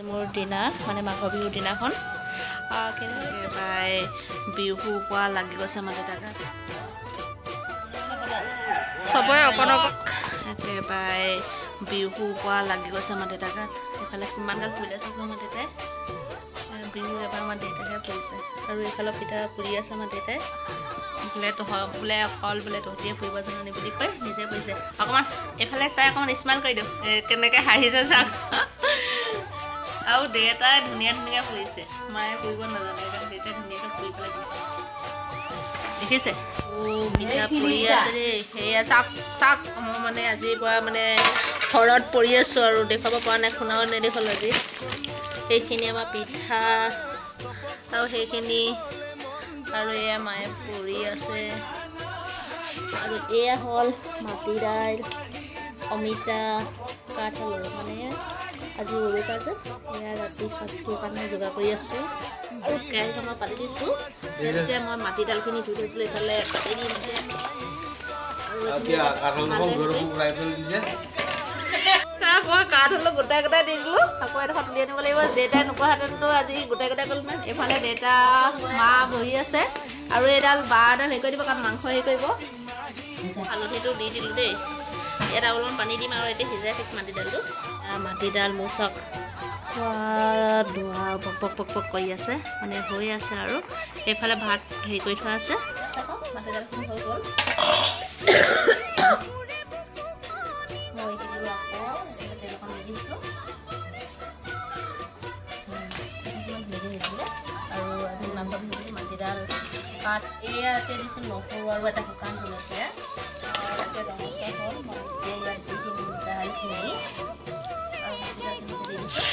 মোৰ ডিনাৰ মানে মাঘৰ বিহুৰ দিনাখন কেনেকৈ বিহু পোৱা লাগি গৈছে আমাৰ দেউতা গাত। চবৰে অকণ অকণ একেবাৰে বিহু পোৱা লাগি গৈছে আমাৰ দেউতা গাত। এইফালে কিমান গাল পুৰিলে চাব আমাৰ দেউতাই। বিহু এবাৰ আমাৰ দেউতাহে পুৰিছে আৰু এইফালে পিঠা পুৰি আছে আমাৰ দেউতাই। বোলে তহ বোলে অকল বোলে তহঁতিয়ে পুৰিব জাননি বুলি কৈ নিজে পুৰিছে। অকণমান এইফালে চাই অকণমান স্মাইল কৰি দিওঁ, কেনেকৈ হাঁহিছে চাওক। আৰু দেউতাই ধুনীয়া ধুনীয়াকৈ পুৰিছে, মায়ে পুৰিব নাজানে, সেইকাৰণে দেউতাই ধুনীয়াকৈ পুৰি পেলাই দিছে। দেখিছে পিঠা পুৰি আছে দেই। সেয়া চাওক চাওক, মই মানে আজিৰ পৰা মানে ঘৰত পৰি আছোঁ আৰু দেখুৱাব পৰা নাই, শুনাও নেদেখল আজি। সেইখিনি আমাৰ পিঠা আৰু সেইখিনি আৰু এয়া মায়ে পুৰি আছে। আৰু এয়া হ'ল মাটি দাইল, অমিতা, কাঠ আলু, মানে আজি উৰুকা যে এয়া ৰাতি সাজটোৰ কাৰণে যোগাৰ কৰি আছোঁ। আৰু কেৰাহীখন মই পাতি দিছোঁ। এতিয়া মই মাটি দাইলখিনি ধুই থৈছিলোঁ, এইফালে পাতি দিম এতিয়া। চাওক মই কাঠ আলু গোটাই গোটাই দি দিলোঁ, আকৌ এডোখৰ তুলি আনিব লাগিব। দেউতাই নোকোৱাহেঁতেনতো আজি গোটাই গোটাই গ'লহেঁতেন। এইফালে দেউতা মা বহি আছে আৰু এইডাল বাঁহ এডাল হেৰি কৰি দিব, কাৰণ মাংস হেৰি কৰিব। হালধিটো দি দিলোঁ দেই। ইয়াত আৰু অলপমান পানী দিম আৰু এতিয়া সিজাই থাকিম মাটি দাইলটো। মাটি দাইল মোৰ চাওক ধোৱা পক পক পক পক কৰি আছে, মানে হৈ আছে। আৰু এইফালে ভাত হেৰি কৰি থোৱা আছে। মাটি দাইলখিনি হৈ গ'ল। মই দিলোঁ আকৌ তেল অকণ দি দিছোঁ আৰু আজি মাংস বিহু বুলি মাটি দাইল কাঠ এয়া এতিয়া দিছোঁ নহৰু আৰু এটা শুকান জলকীয়া। এতিয়া ৰঙচুৱা হ'ল, মই এতিয়া ইয়াত দি দিম দাইলখিনি আৰু মাটি দাইলখিনি দি দিছোঁ।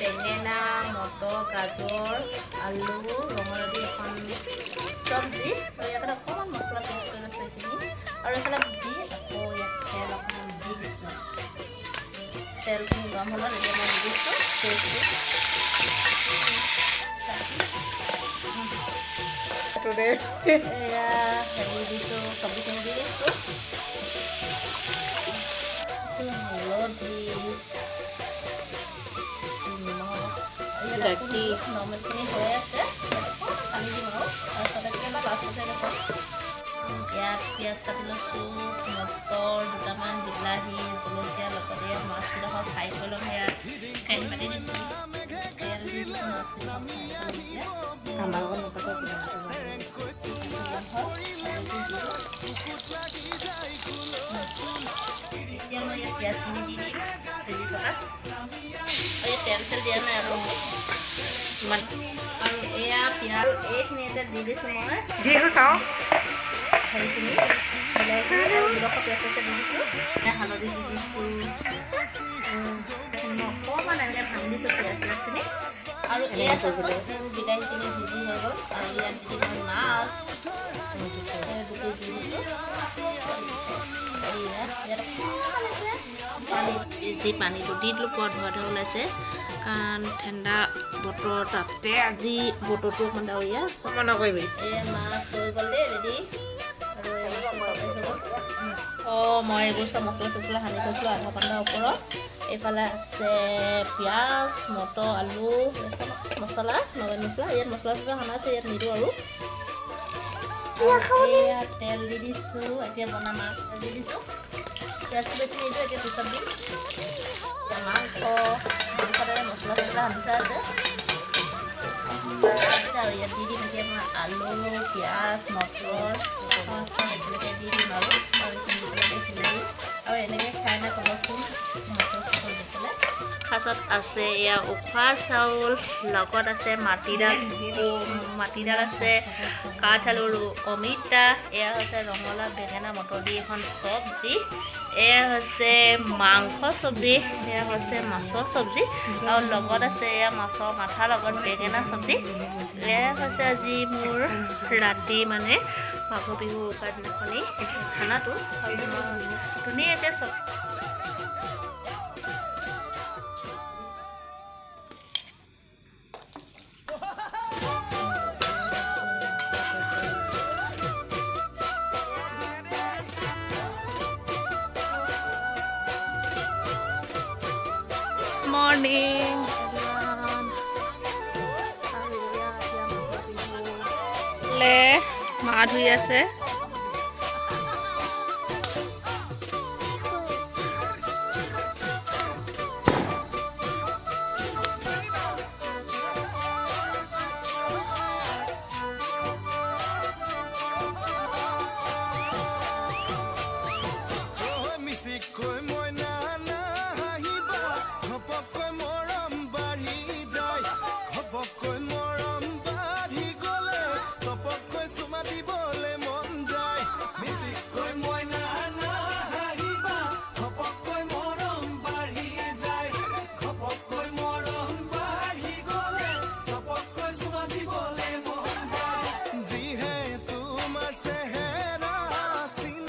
বেঙেনা, মটৰ, গাজৰ, আলু, ৰঙালাও দি এখন চব্জি আৰু ইয়াত অকণমান মছলা পেষ্ট কৰি লৈছোঁ এইখিনি। আৰু এইফালে ভাজি আকৌ ইয়াত তেল অকণমান দি দিছোঁ। তেলখিনি গৰম হ'লত এতিয়া মই দি দিছোঁ পেষ্টটো। এয়া হেৰি দিছোঁ, চব্জিখিনি দি দিছোঁ, হালধি, নৰ্মেলখিনি হৈ আছে। পানী দিম আৰু তাৰপিছত একেবাৰে লাষ্টতে দেখোন ইয়াত পিঁয়াজ কাটি লৈছোঁ, মটৰ দুটামান, বিলাহী, জলকীয়া, লগতে ইয়াত মাছকেইডোখৰ ফ্ৰাই কৰি ল'ম। সেয়া কেৰাহী পাতি দিছোঁ, তেল দি দিছোঁ, মাছকেইডোখৰ ফ্ৰাই কৰি এতিয়া এতিয়া মই ইয়াত পিঁয়াজখিনি দি দিম ভাজি থকা। এই তেল চেল দিয়া নাই আৰু ইমান। আৰু এয়া পিঁয়াজ এইখিনি এতিয়া দি দিছোঁ মই চাওঁ হেৰিখিনি বিলাহীখিনি আৰু দুডোখৰ পিঁয়াজ দি দিছোঁ, হালধি দি দিছোঁ। অকণমান এনেকৈ ভাঙি দিছোঁ পিঁয়াজ চিয়াজখিনি। আৰু এয়া চাচোন বিলাহীখিনি ভিজি হৈ গ'ল। আৰু ইয়াত দি দিম মাছ দুপিচ দি দিছোঁ। ইয়াত পানী দি পানীটো দি দিলোঁ, পুৰা ধোৱা ধোৱা ওলাইছে, কাৰণ ঠাণ্ডা বতৰ, তাতে আজি বতৰটো অকণমান ডাৱৰীয়া। এই মাছ হৈ গ'ল দেই ৰেডি। আৰু অঁ মই এইবোৰ চব মছলা চছলা সানি থৈছিলোঁ আধা ঘণ্টাৰ ওপৰত। এইফালে আছে পিঁয়াজ, মটৰ, আলু, মছলা, নৰ্মেল মছলা। ইয়াত মছলা চছলা সানা আছে, ইয়াত নিদিওঁ। আৰু এয়া তেল দি দিছোঁ, এতিয়া বনাম। মাছ তেল দি দিছোঁ, পিঁয়াজটো বেছি নিদিওঁ, এতিয়া পিছত দিম। এতিয়া মাংস মাংসতে মছলা চছলা সানি থোৱা আছে আৰু ইয়াত দি দিম এতিয়া মই আলু, পিঁয়াজ, মটৰ একেলগে দি দিম। আৰু এইখিনি দি পেলাই সিজাই আৰু এনেকৈ খাই নাই ক'বচোন মটৰ চটৰ দি পেলাই। সাজত আছে এয়া উখোৱা চাউল, লগত আছে মাটি দাইল, মাটি দাইল আছে, কাঠ আলু, অমিতা, এয়া হৈছে ৰঙালাও, বেঙেনা, মটৰ দি এখন চব্জি, এয়া হৈছে মাংস চব্জি, এয়া হৈছে মাছৰ চব্জি আৰু লগত আছে এয়া মাছৰ মাথাৰ লগত বেঙেনা চব্জি। এয়া হৈছে আজি মোৰ ৰাতি মানে মাঘৰ বিহু উৰুকাৰ দিনাখনি খানাটো। আৰু ধুনীয়াকৈ চব মৰ্ণিং এভৰিৱান। আৰু এয়া এতিয়া মাঘৰ বিহু। মা ধুই আছে।